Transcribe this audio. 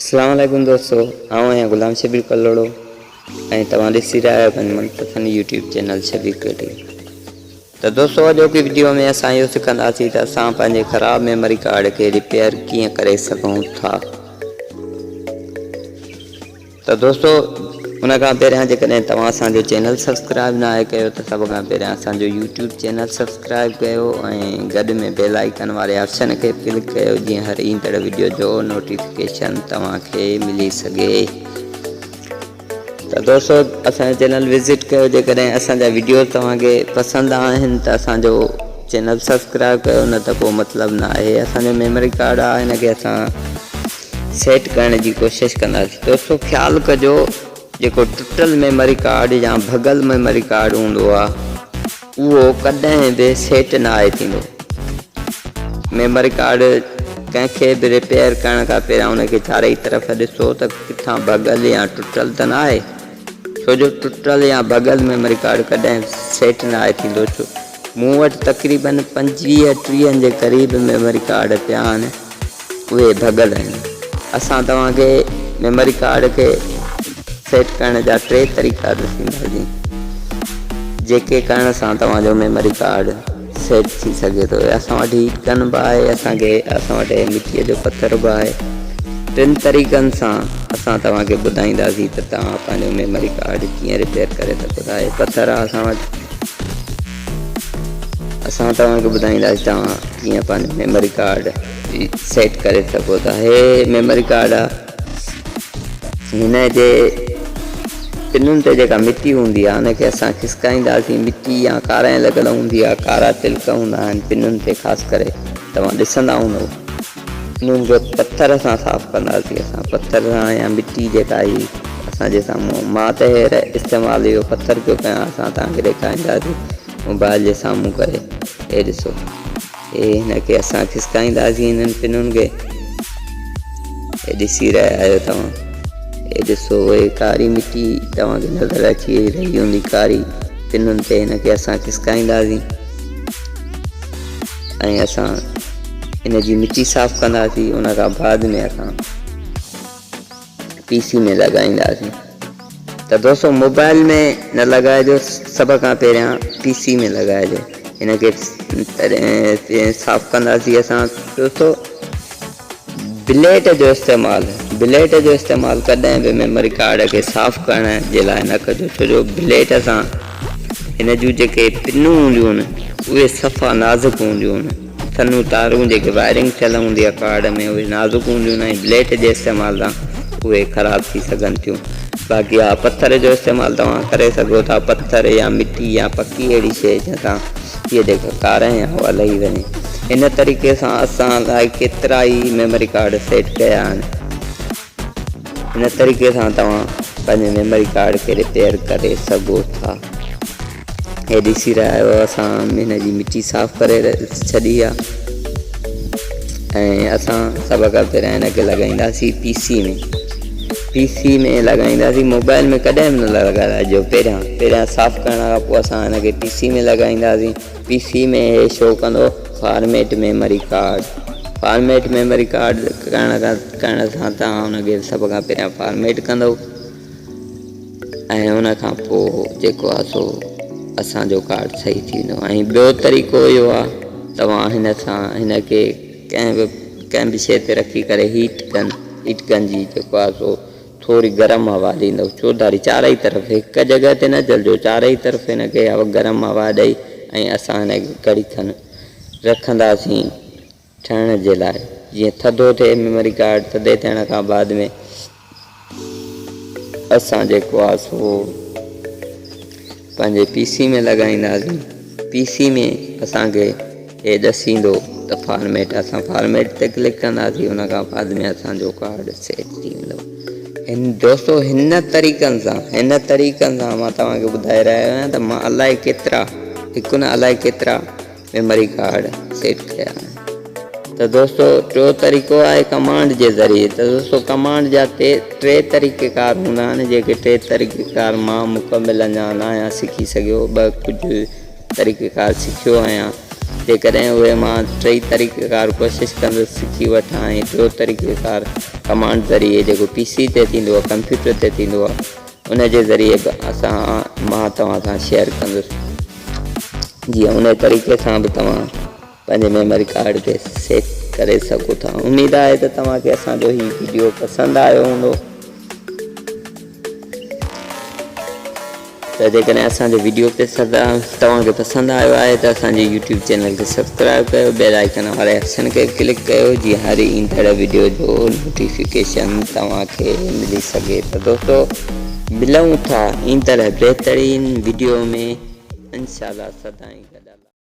اسلام عليڪم دوستو آئون آهيان غلام شبير ڪلهوڙو ۽ توهان ڏسي رهيا آهيو پنهنجي من پسند يوٽيوب چينل شبير ڪيٽي ته دوستو اڄوڪي وڊيو ۾ اسان اهو سکنداسين ته اسان پنهنجي خراب ميموري ڪارڊ کي ريپيئر ڪيئن ڪري سگهون ٿا. ته دوستو ان کان پهريان جيڪڏهن توهان اسان جو چينل سبسڪرائب نه آهي ڪيو ته سڀ کان پهريان اسان جو يوٽيوب چينل سبسڪرائب ڪيو ۽ گڏ ۾ بيل آئيڪن واري آپشن کي ڪلڪ ڪيو جيئن هر ايندڙ وڊيو جو نوٽيفڪيشن توهان کي ملي سگهي ته دوستو اسان جو چينل وزٽ ڪيو جيڪڏهن اسان جا وڊيو توهان کي پسند آهن ته اسان جو چينل سبسڪرائب ڪيو نه ته ڪو مطلب نه آهي اسان جو ميموري ڪارڊ آهي هن کي اسان سيٽ ڪرڻ جي ڪوشش ڪنداسين. دوستو خيال ڪجو جيڪو ٽٽل ميموري ڪارڊ يا ڀڳل ميموري ڪارڊ هوندو آ اهو ڪڏهن به سيٽ نه آهي ٿيندو. ميموري ڪارڊ ڪنهن کي به ريپيئر ڪرڻ کان پهريان ان کي چارئي طرف ڏسو ته ڪٿان ڀڳل يا ٽٽل ته نه آهي ڇو جو ٽٽل يا ڀڳل ميموري ڪارڊ ڪڏهن به سيٽ نه آهي ٿيندو ڇو مون وٽ تقريبن پنجويهه ٽيهن جي قريب ميموري ڪارڊ پيا آهن. اهي ڀڳل آهن. اسان توهان کي ميموري ڪارڊ کي سيٽ ڪرڻ جا ٽي طريقا ڏسينداسين جيڪي ڪرڻ سان توهان جو ميموري ڪارڊ سيٽ ٿي سگهي ٿو. اسان وٽ هيٽ گن به آهي اسان کي اسان وٽ مٽيء جو پٿر به آهي. ٽن طريقن سان اسان توهان کي ٻڌائينداسين ته توهان پنهنجو ميموري ڪارڊ ڪيئن رپيئر ڪري سگهو ٿا. هي پٿر آهي اسان وٽ. اسان توهان کي ٻڌائينداسين توهان ڪيئن پنهنجو ميموري ڪارڊ سيٽ ڪري سگهو ٿا. هي ميموري ڪارڊ آ هن جي پنن تي جيڪا مٽي هوندي آ ان کي اسان کسڪائينداسين. مٽي يا ڪارائين لڳل هوندي آ، ڪارا تلڪ هوندا آهن پنن تي، خاص ڪري توهان ڏسندا هوندو. انهن کي پٿر سان صاف ڪنداسين اسان پٿر سان يا مٽي جيڪا هي اسان جي سامهون مان ته هير استعمال اهو پٿر پيو ڪيان اسان توهان کي ڏيکارينداسين موبائل جي سامهون ڪري هي ڏسو هي هن کي اسان کسڪائينداسين هنن پنن کي هي ڏسي رهيا آهيو توهان هي ڏسو هي ڪاري مٽي توهان کي نظر اچي رهي هوندي ڪاري پنن تي هن کي اسان کسڪائينداسين ۽ اسان ان جي مٽي صاف ڪنداسين ان کان بعد ۾ اسان پي سي ۾ لڳائينداسين ته دوستو موبائل ۾ نه لڳائجو سڀ کان پهريان پي سي ۾ لڳائجو ان کي صاف ڪنداسين اسان دوستو بليڊ جو استعمال بليڊ جو استعمال ڪڏهن به ميموري ڪارڊ کي صاف ڪرڻ جي لاء نه ڪجو ڇو جو بليڊ سان هن جون جيڪي پنون هونديون آهن اهي صفا نازڪ هونديون آهن سنهون تارون جيڪي وائرنگ ٿيل هوندي آهي ڪارڊ ۾ اهي نازڪ هونديون آهن ۽ بليڊ جي استعمال سان اهي خراب ٿي سگهن ٿيون باقي ها پٿر جو استعمال توهان ڪري سگهو ٿا پٿر يا مٽي يا پڪي اهڙي شيء جنهن سان هيء جيڪا ڪارنهن آهي اها لهي وڃي. هن طريقي سان اسان الائي ڪيترا ئي ميموري ڪارڊ سيٽ ڪيا آهن. هن طريقي سان توهان پنهنجي ميموري ڪارڊ کي رپيئر ڪري سگهو ٿا. هي ڏسي رهيا آهيو اسان هن جي مٽي صاف ڪري ڇڏي آهي ۽ اسان سڀ کان پهريان هن کي لڳائينداسين پي سي ۾. پي سي ۾ لڳائينداسين موبائل ۾ ڪڏهن به نه لڳائجو پهريان پهريان صاف ڪرڻ کان پوء اسان هن کي پي سي ۾ لڳائينداسين پي سي ۾ هي شو ڪندو format memory card format memory card ڪرڻ کان ڪرڻ سان توهان هن کي سڀ کان پهريان فارميٽ ڪندو ۽ ان کان پوء جيڪو آهي سو اسانجو ڪارڊ صحيح ٿي ويندو ۽ ٻيو طريقو اهو آهي توهان هن سان هن کي ڪنهن به ڪنهن به شيء تي رکي ڪري هيٽ گن هيٽ گن جي جيڪو آهي سو ٿوري گرم هوا ڏيندو چوڌاري چارئي طرف هڪ جڳهه تي نه جهلجو چارئي طرف هن کي گرم هوا ڏئي ۽ اسان هن کي گهڙي کن رکنداسين ٺهڻ جي لاء جيئن ٿڌو ٿئي ميموري ڪارڊ ٿڌي ٿيڻ کان بعد ۾ اسان جيڪو آهي سو پنهنجي پي سي ۾ لڳائينداسين پي سي ۾ اسانکي هي ڏسيندو ته فارميٽ اسان فارميٽ تي ڪلڪ ڪنداسين ان کان بعد ۾ اسانجو ڪارڊ سيٽ ٿي ويندو هن دوستو هن طريقن سان هن طريقن سان مان توهان کي ٻڌائي رهيو آهيان ته مان الائي ڪيترا هڪ نه الائي ڪيترا ميموري ڪارڊ سيٽ ڪيا آهن ته دوستو ٽيو طريقو آهي ڪمانڊ جي ذريعي ته دوستو ڪمانڊ جا ٽي طريقيڪار هوندا آهن جيڪي ٽي طريقيڪار مان مڪمل اڃا نه آهيان سکي سگهيو ٻه ڪجهه طريقيڪار سکيو آهيان جيڪڏهن اهي مان ٽئي طريقيڪار ڪوشش ڪندس سکي وٺان ۽ ٽيو طريقيڪار ڪمانڊ ذريعي جيڪو پي سي تي ٿيندو آهي ڪمپيوٽر تي ٿيندو آهي ان جي ذريعي به اسان مان توهان سان شيئر ڪندس جيئن ان طريقي سان به توهان پنهنجي ميموري ڪارڊ کي سيف ڪري سگهو ٿا. اميد آهي ته توهان کي اسان جو هي وڊيو پسند آيو هوندو. ته جيڪڏهن اسان جو وڊيو توهان کي پسند آيو آهي ته اسان جي يوٽيوب چينل کي سبسڪرائب ڪيو بيل آئيڪن واري آپشن کي ڪلڪ ڪيو جيئن هر ايندڙ وڊيو جو نوٽيفڪيشن توهان کي ملي سگهي ته دوستو ملون ٿا ايندڙ بهترين وڊيو ۾ انشاء الله سدائين گڏ.